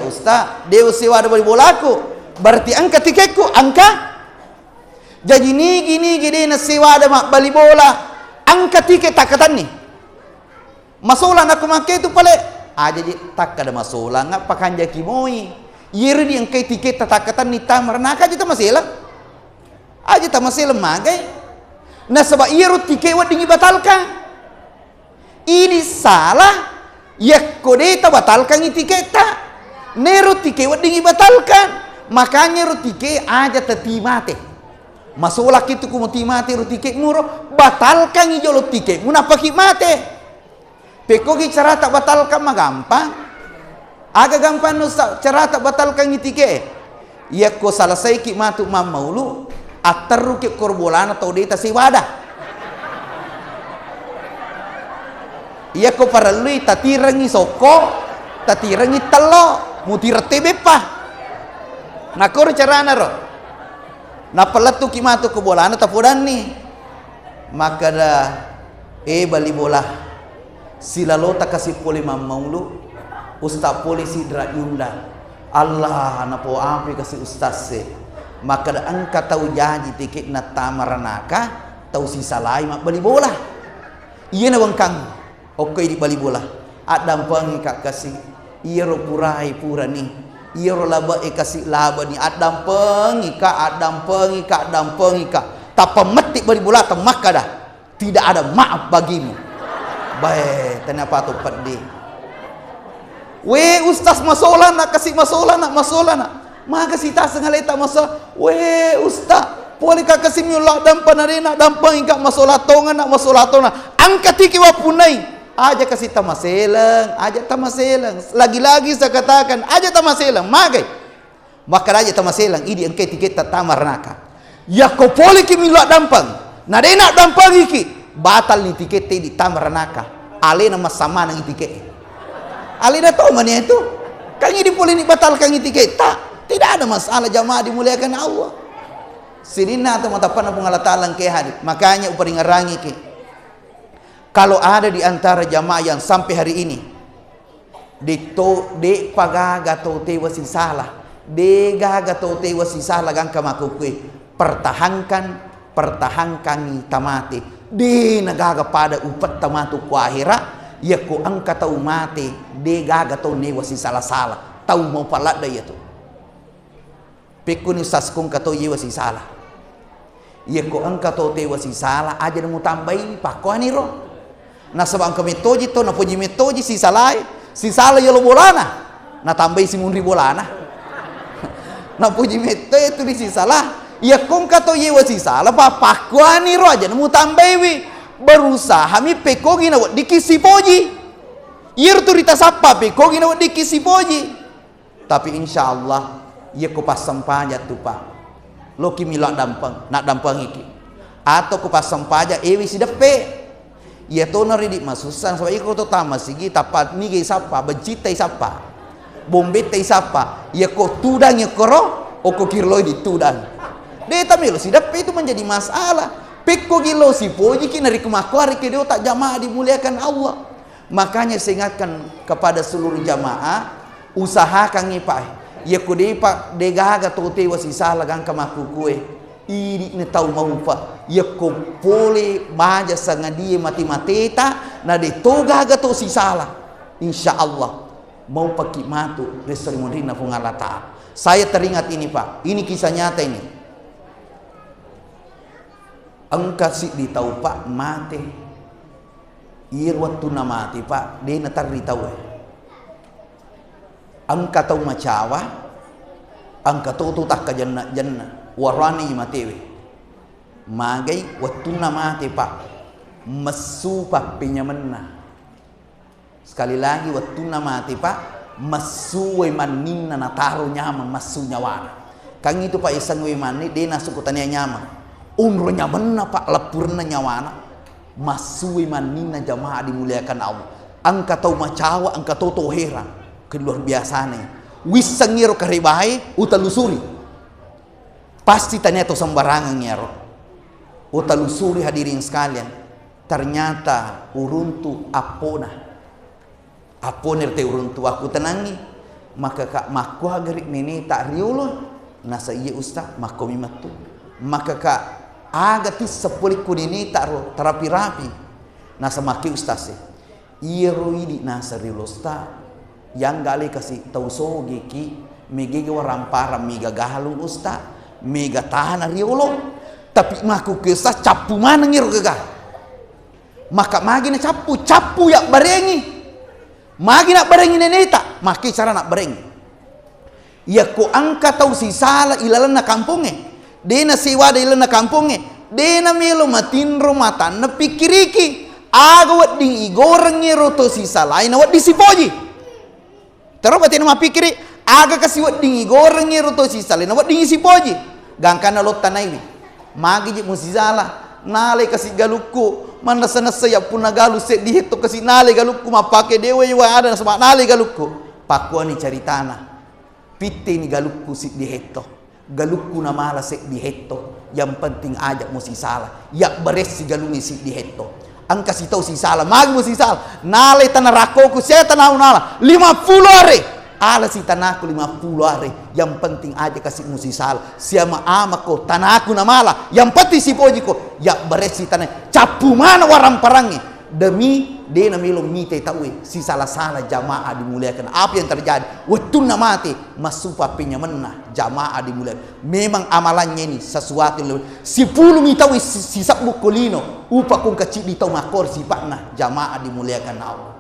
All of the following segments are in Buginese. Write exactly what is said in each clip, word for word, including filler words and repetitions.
Ustaz, de' ussewada bali bolaku. Berarti engka tiketku, engka. Jaji nigi-nigi de' nassewada mabbali bola, engka tiket takkatenni. Masolang nakko makketu pale. Aja je takkada masolang, appakanjaki moi. Iyero di engkai tiketta takkatenni tama ranaka aja tamaselang. Aja tamaselang magai. Nasaba iyero tiket weddingi batalkan. Idi salah, yakko de' tabatalkangngi tiketta. Nero tiket weddingi batalkan. Makanya ro tiket aja teti mate. Masolaki tu ku moti mate ro tiketmu ro, batalkangngi jolo tiketmu, nappaki mate. Pekkogi carata batalkan magampang. Aga gampang nusa carata batalkangngi tiket? Yakko selesaiki matu mammaulu, atterruki koro bolana tau de' tasewada. Yakko parellui tatirengngi sokko, tatirengngi tello, mutirette beppa. Nakkoro carana ro. Nappa lettuki matu ko bolana tapodanni. Makkada, "Eh, bali bola, silalota kasi pole mammaulu, ustaz pole sidra diundang." Allah, napoapi kasi ustaz e. Makkada, "Engka tau jaji tiketna tama ranaka, tau sisalai mabbali bola." Iyana wengkang. Okko idi bali bola, addampengika kasi. Iyaro purai purani. Iyaro labe'e kasi labani. Addampengika, addampengika, addampengika. Tappa metti bali bola temmakkada, "Tidak ada maaf bagimu." Bae, tania pato peddi. We ustaz, masolana kasi, masolana, masolana. Maga sitaseng aleta masa, we ustaz, pole ka kasi miulla dampa na dena dampengika, masola tongana, masola tongana. Angka tiki wappunai. Aja kasi tamaseleng, aja tamaseleng. Lagi-lagi saya katakan, aja tamaseleng. Magai. Makkada aja tamaseleng, idi engkai tiketta tama ranaka. Yakko poleki millau dampeng, na de naddampengiki, batalni tiketta idi tama ranaka. Alena massamanengi tiket. Alena tomani itu. Kan idi poleni batalkangi tiketta. Tidak ada masalah jamaah dimuliakan Allah. Sininna atau matappanna Puang Allah Ta'ala engke hadir. Makanya uparingerangiki. Kalau ada di antara jamaah yang sampai hari ini, de to, de'pa gaga to tewa sisala, de gaga to tewa sisala gangka makkukue, pertahankan, pertahankangi tamate, de nagaga pada upetta matu ku ahera, yakko engka tau mate, de gaga to newa sisala-sala, tau mau paladda iyatu. Pekkuni saskung kato yewa sisala. Yekko engka to tewa sisala, aja mutambai pakkuaniro. Nasaba engka mettoji to, napoji mettoji sisalae, sisala yolo bolana, natambai simunri bolana. Napoji metto itu di sisala. Yekko engka to yewa sisala, pa-, pakkuaniro aja mutambaiwi. Berusahami pekkogi naweddikki sipoji. Iyaro tu ritasappa pekkogi naweddikki sipoji. Tapi insya Allah, yekko passempajang tu, Pak, loki milo addampeng, naddampengiki. Atau ko passempajang, ewi sideppe. Iya tono ridi masussa, nasaba iko to tama sigi, tappa niga isappa, bencitta isappa, bombetta isappa. Yekko tudang, yekkoro okko kirloi ditudang. De tamelo sideppe, itu menjadi masalah. Pekko gilo sipojiki, nariko makkuari ke de otak jamaah dimuliakan Allah. Makanya saya ingatkan kepada seluruh jamaah, usahakangngi, Pak, yakko depa, degaga to tewa sisala gangka makkukue, idi ne tau maupa. Yakko pole maja sangadie mate-mateta, na de to gaga to sisala, insya Allah maupaki matu resso ri munrinna Puang Allah Ta'ala. Saya teringat ini, Pak, ini kisah nyata ini. Engka siddi tau, Pak, mate. Iyaro wettunna mate, Pak, de naterri tauwe. Engka tau macawa, engka to tu takkajenna-jenna, waroani matewe. Magai wettunna mate, Pak, messu pappenyamenna. Sekali lagi, wettunna mate, Pak, messu wae manninna nataro nyameng, messu nyawana. Kan itu, Pak, iseng wae manni, de nasukku tania nyameng. Onro nyamenna, Pak, leppurenna nyawana. Massu wae manninna jamaah dimuliakan Allah. Engka tau macawa, engka to to herang. Ke luar biasana. Wisseng iyaro karebae, utelusuri. Pasti tania to sembarangeng iyaro. Utelusuri, hadirin sekalian. Ternyata uruntu appona. Appona rete uruntu, akkutanangngi, Maka ka makkuagari neneta riolo, nasa iya ustaz, makkomi mettu. Maka ka aga tisseng pole ku neneta ro tarapi-rapi, nasa makke ustaz e. Iyaro idi nasa riolo ustaz, yangga ale kasi tau sogeki, megege waramparang mega galung ustaz, mega tana riolo. Tapi makkuke ustaz, cappu maneng iro gaga. Maka magi na cappu, cappu yabbarengi. Magi nabbarengi neneta, makke cara nabbarengi. Yakko engka tau sisala ilalenna kampongnge, de nasewada ilalenna kampongnge, de namelo matinro matanna pikkiriki, aga wedding igoreng ero to sisalae na wedding sipoji. Tero batena mappikkiri, aga kasi wedding igoreng ero to sisalae na wedding sipoji. Gangkanna lo tanaiwi. Magi je musisala, nalai kasi galukku, mannessa-nessa ya punna galu seddi hetto kasi nalai galukku, mappake dewa iwa ada nasaba nalai galukku. Pakkuani caritana. Pitteni galukku siddi hetto. Galukku namala seddi hetto. Yang penting aja musisala. Yabbaressi galungnge siddi hetto. Engka sitau sisala, magi musisala. Nalai tana rakkoku, sia tanau nala. Lima puluh are. Ala sitanaku lima puluh are. Yang penting aja kasi musisala. Siama amako tanaku namala. Yang penting sipojiko. Yabbaressi tana. Cappu mana waramparangnge. Demi de namelo mitai tauwe sisala-sala jamaah dimuliakan. Apa yang terjadi? Wettunna mate, massupa penyamenna jamaah dimuliakan. Memang amalannya ini sesuatu yang lebih. Sipulumi tauwe si-, sisebbu ko lino, upa kong kaciddi tau makkor sipakna jamaah dimuliakan Allah.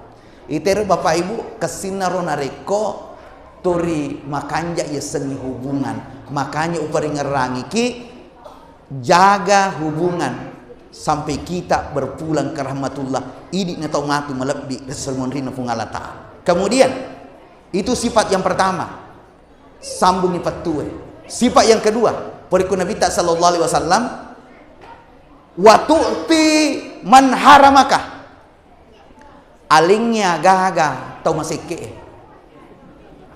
Itero Bapak Ibu, kessinna ro narekko tori makanja yassengi hubungan. Makanya uparingerrangiki Jaga hubungan sampai kita berpulang ke rahmatullah. Idi na tau matu malebbi ri sessuare monrinna Puang Allah Ta'ala. Kemudian, itu sifat yang pertama. Sambungi pettue. Sifat yang kedua, poriku Nabitta sallallahu alaihi wasallam, "Wa tu'ti man haramaka." Alengngi agaga tau masekke'e.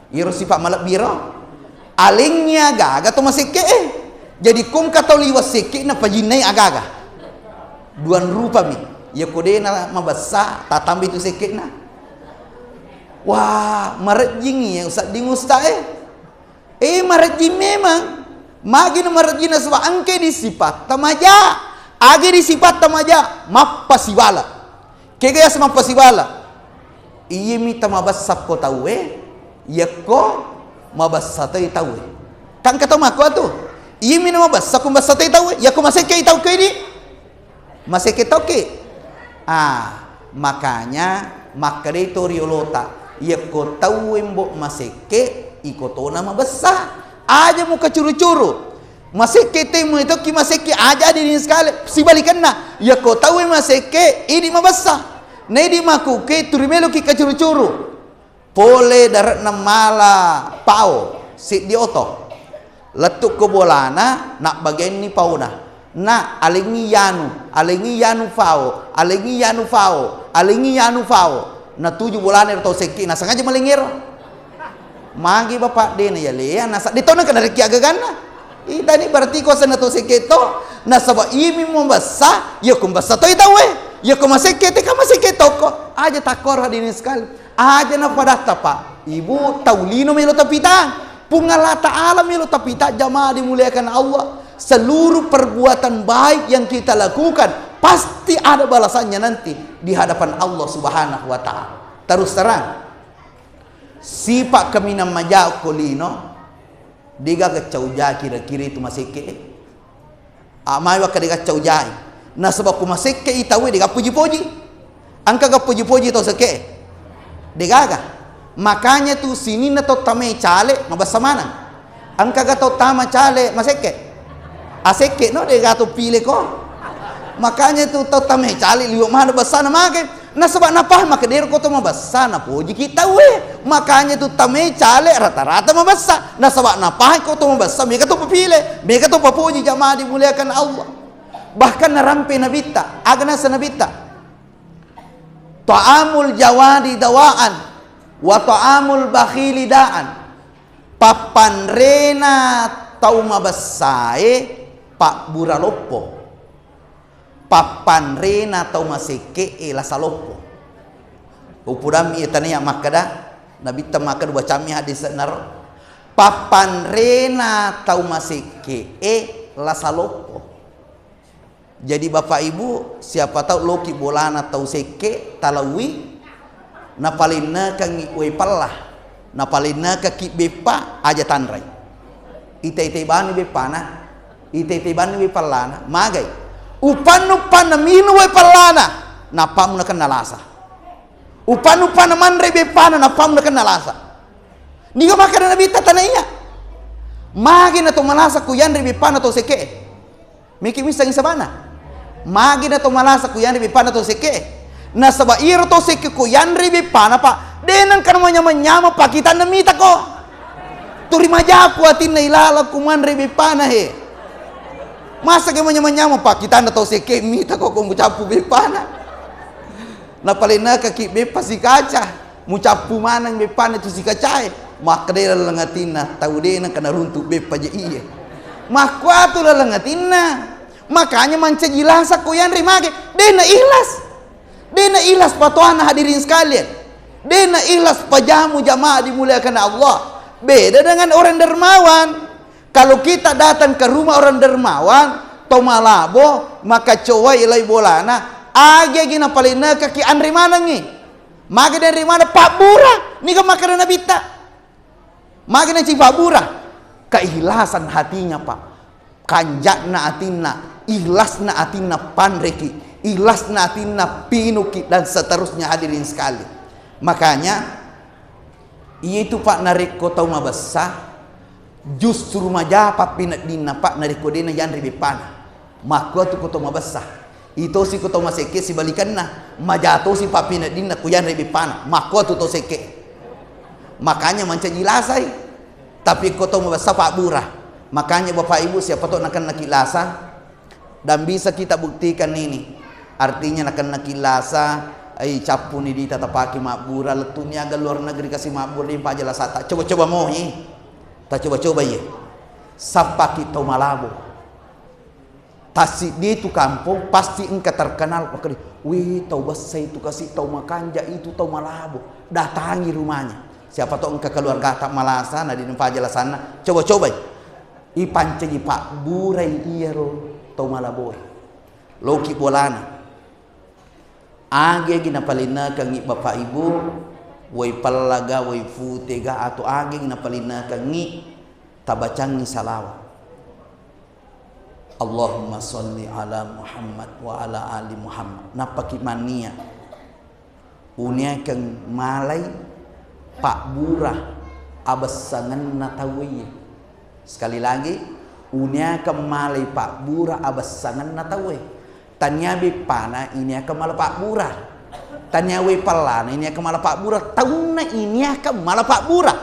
Iyaro sifa' malebbi ro. Alengngi agaga tau masekke'e. Jadi, ko engka tau liwa' sekke'na, pajinnai agaga. Duang rupami. Iyako de'na mabessa, tatambai tu sekke'na. Wah, marejjingngi ya, usadding usta'e. Eh, marejjing memang. Magi na marejjing nasaba engka di sifatta maja. Agi di sifatta maja, mappasibala. Kega yaseng mappasibala? Iyami tamabessa ko tauwe, yakko mabessa toi tauwe. Kan engka tau makko atu. Iyami na mabessa ko mabessa toi tauwe, yakko masekke i tau ko idi. Masekke tauki? Ah, makanya makkedai to riolota, yakko tauwe mbo masekke, iko tona mabessa. Aja muka curu-curu. Masekke te mui tokki masekke, aja dini sekali. Sibalikenna, yakko tauwe masekke, idi mabessa. Nedi makuke turi meloki kacuru-curu. Pole dare'na mala pao, seddi oto. Lettu ko bolana, nabbagenni paona. Na, alengngi yanu, alengngi yanu pao, alengngi yanu pao, alengngi yanu pao. Natuju bolana ero tau sekke, nasengaja malengngero. Magi bapak dena yalea, nasa de tona kena rekki agaganna. Itani berarti ko senna tau sekke to, nasaba imi mabessa, ya ko mabessa toi tauwe. Ya ko masekke te ka masekke toko. Aja takkoro dini sekali. Aja napadatta, Pak. Ibu, tau lino melo tapita. Puang Allah Ta'ala melo tapita, jamaah dimuliakan Allah. Seluruh perbuatan baik yang kita lakukan, pasti ada balasannya nanti di hadapan Allah Subhanahu wa Ta'ala. Terus terang, sifa' kaminang maja ko lino, degaga cau ja kira-kira itu masekke. Amai wakka dega cau jai. Nasaba ku masekke i tauwe dega poji-poji. Engkaga poji-poji tau sekke? Degaga. Makanya tu sininna tau tamae cale mabessa maneng. Engkaga tau tama cale masekke? Asekke no dega tau pile ko. Makanya tu tau tamae cale liwe maneng bessana mage. Nasaba napahang makkeda ero ko to mabessa, napojiki tauwe. Makanya tu tamae cale rata-rata mabessa. Nasaba napahang ko to mabessa, mega to papile, mega to papoji, jamaah dimuliakan Allah. Bahkan narampe Nabitta, aga nasa Nabitta? Ta'amul jawadi dawaan, wa ta'amul bakhili daan. Pappanrena tau mabessae pabbura loppo. Pappanrena tau masekke'e lasa loppo. Upudammi tania makkeda, Nabitta makkeda, bacammi hadis naro, pappanrena tau masekke'e lasa loppo. Jadi Bapak Ibu, siapa tahu loki bolana tau sekke, talaui, napalennekangngi wai pella, napalennekangngi beppa, aja tanrai. Ite-ite bani beppana, ite-ite bani wai pellana, magai. Upannu-, upanna minung wai pellana, nappamu nakenna lasa. Upannu-, upanna manre beppana, nappamu nakenna lasa. Niga makkeda Nabitta, tania. Magi na to malasa ku yanre beppana to sekke. Miki missengngi sabana. Magi na to malasa ku yanre beppana to sekke. Nasaba iro to sekke ko yanre beppana, Pak, de nengka manyameng-nyameng pakitanna mita ko. Turi majaku atinna ilala ku manre beppana he. Masa ke manyameng-nyameng pakitanna to sekke mita ko, ko mucappu beppana. Napalennakaki beppa sikaca, mucappu maneng beppana tu sikacae. Makkeda laleng atinna, tau de nengka naruntu beppa je iye. Makkuatu laleng atinna. Makanya mancaji lasa ko yanre mage, de na ikhlas. De na ikhlas patoana hadirin sekalian. De na ikhlas pajamu jamaah dimuliakan Allah. Beda dengan orang dermawan. Kalau kita datang ke rumah orang dermawan, to malabo, maka cowai lai bolana, agi-agi napalennakaki anre manengngi. Magi anre maneng, pabbura, niga makkeda Nabitta. Magi naci pabbura, keikhlasan hatinya, Pak. Kanjakna atinna, ikhlasna atinna panreki, ikhlasna atinna pinuki, dan seterusnya hadirin sekalian. Makanya, Iyatu, Pak, narekko tau mabessa, justru maja pappineddinna, Pak, narekko de nayanre beppana. Makkuatu ko tau mabessa. Itosi ko tau masekke sibalikenna, maja tosi pappineddinna ko yanre beppana. Makkuatu to sekke. Makanya mancaji lasai. Tapi ko tau mabessa pabbura. Makanya Bapak Ibu, siapa to nakennaki lasa, Dan bisa kita buktikan ini. Artinya, nakennaki lasa, ai, cappuni dita tapake mabbura, lettu'ni aga luar negeri kasi mabbura, de paja lasata. Coba-coba moi. Tacoba-coba iye. Sappaki tau Malabo. Tassiddi tu kampong pasti engka terkenal, makkeda, "Wih, tau bessa itu kasi, tau makanja itu, tau Malabo." Datangi rumahnya. Siapa tahu engka keluargata malasa, na de paja lasanna. Coba-cobai. Ipancaji pabburai iyaro tau Malaboe. Loki bolana. Agi-agi napalinnakengngi Bapak Ibu, wai pellaga, wai futega, atau agi-agi napalinnakengngi, tabacangngi salawat. Allahumma sholli ala Muhammad wa ala ali Muhammad. Nappaki mannia. Uniakeng malai pabbura abessangenna tauwe. Sekali lagi, uniakeng malai pabbura abessangenna tauwe. Tania beppana iniakeng mala pabbura. Tania wai pellana iniakeng mala pabbura. Taunna iniakeng mala pabbura.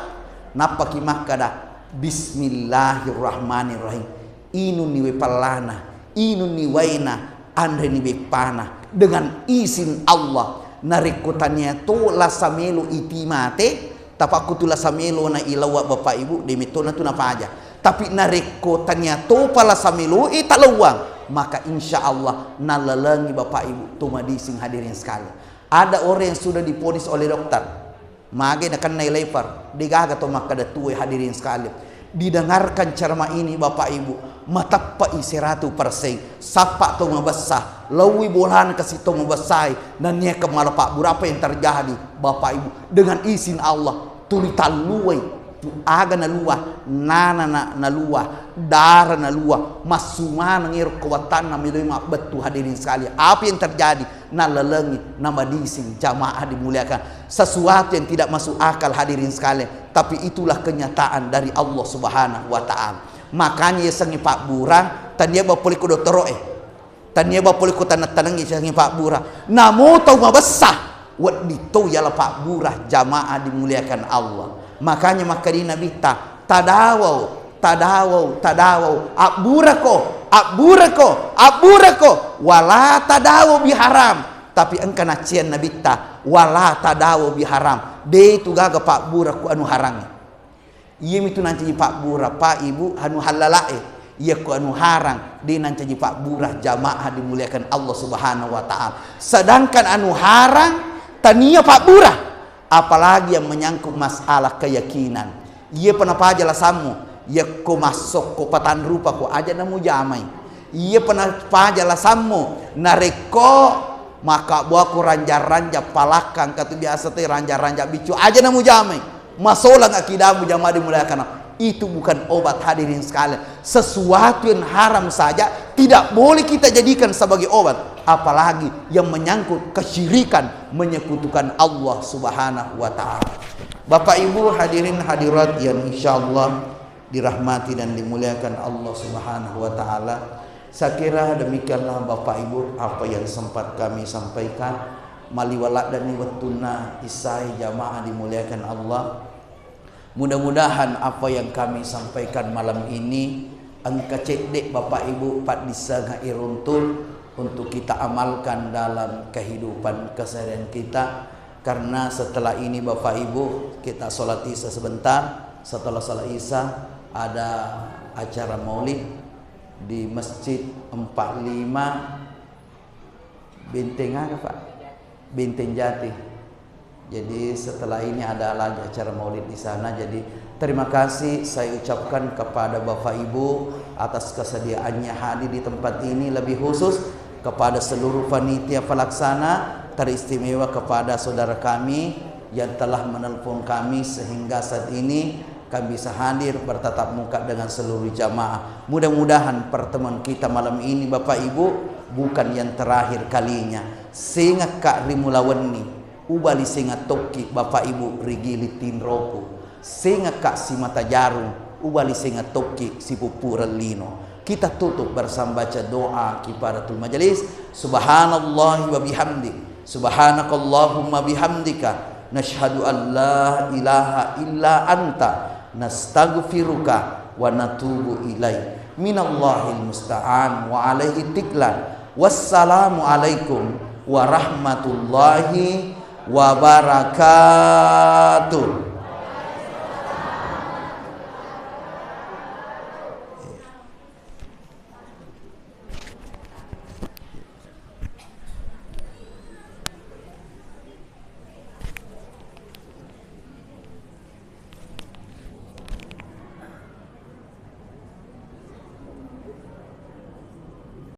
Nappaki makkada, "Bismillahirrahmanirrahim." Inunni wai pellana, inunni waina, anreni beppana dengan izin Allah. Narekko tania to lasa melo iti mate, tapakkutu lasa melo na ilawa Bapak Ibu, de metto na tu napaja. Tapi narekko tania topa lasa melo e talawang, maka insya Allah nalalengi Bapak Ibu to madising, hadirin sekalian. Ada orang yang sudah diponis oleh dokter. Mage nakennai lever, degaga to makkeda tuwe, hadirin sekalian. Didengarkan ceramah ini Bapak Ibu, mateppai seratus persen. Sappa to mabessa, laui bolana kasi to mabessai, naniakeng mala pabbura, apa yang terjadi Bapak Ibu? Dengan izin Allah, tuli talluai, tu aga nalua, nana na-, nalua, dara nalua, massu maneng ero kewattanna meloi mabbettu, hadirin sekalian. Apa yang terjadi? Nalalengi, namadising, jamaah dimuliakan. Sesuatu yang tidak masuk akal, hadirin sekalian, tapi itulah kenyataan dari Allah Subhanahu wa Ta'ala. Makanya yasengnge pabbura, tania ba pole ko dottoro'e, tania ba pole ko taneng-tanengnge yasengnge pabbura. Namo tau mabessa, wedding to yala pabbura, jamaah dimuliakan Allah. Makanya makkeda Nabitta, "Tadawau, tadawau, tadawau, abburako, abburako, abburako, wala tadawau biharam." Tapi engka naccian Nabitta, "Wala tadawau biharam." De tu gaga pabbura ku anu harangnge. Iyami tu nancaji pabbura, Pak, Ibu, anu halalae. Iya ku anu harang, de nancaji pabbura, jamaah dimuliakan Allah Subhanahu wa Ta'ala. Sedangkan anu harang, tania pabbura. Apalagi yang menyangkut masalah keyakinan. Iyapa napaja lasammu, yakko massokko patanrupako, aja namujamai. Iyapa napaja lasammu, narekko makkabbuako ranjang-ranjang palakkang, katu biasa te ranjang-ranjang biccu, aja namujamai. Masolang akidamu, jamaah dimuliakan. Itu bukan obat, hadirin sekalian. Sesuatu yang haram saja tidak boleh kita jadikan sebagai obat, apalagi yang menyangkut kesyirikan, menyekutukan Allah Subhanahu wa Ta'ala. Bapak Ibu hadirin hadirat yang insyaallah dirahmati dan dimuliakan Allah Subhanahu wa Ta'ala, saya kira demikianlah Bapak Ibu apa yang sempat kami sampaikan. Maliwaladdani wettunna isai, jamaah dimuliakan Allah. Mudah-mudahan apa yang kami sampaikan malam ini engka cedde Bapak Ibu paddissengeng iruntul untuk kita amalkan dalam kehidupan keseharian kita, karena setelah ini Bapak Ibu kita sholat Isya sebentar, setelah sholat Isya ada acara maulid di Masjid empat lima Benteng apa, Pak? Benteng Jati. Jadi setelah ini ada lagi acara maulid di sana. Jadi terima kasih saya ucapkan kepada Bapak Ibu atas kesediaannya hadir di tempat ini, lebih khusus kepada seluruh panitia pelaksana, teristimewa kepada saudara kami yang telah menelpon kami sehingga saat ini kami bisa hadir bertatap muka dengan seluruh jamaah. Mudah-mudahan pertemuan kita malam ini, Bapak Ibu, bukan yang terakhir kalinya. Sengakka ri mula wenni, ubali senga tokki, Bapak Ibu, ri gili tinroku. Sengakka simata jarung, ubali senga tokki sipuppureng lino. Kita tutup bersama baca doa kifaratul majelis. Subhanallahi wa bihamdi. Subhanakallahumma bihamdika. Nasyhadu an la ilaha illa anta. Nastaghfiruka wa natubu ilaik. Minallahil musta'an wa alaihi tiklan. Wassalamualaikum warahmatullahi wabarakatuh.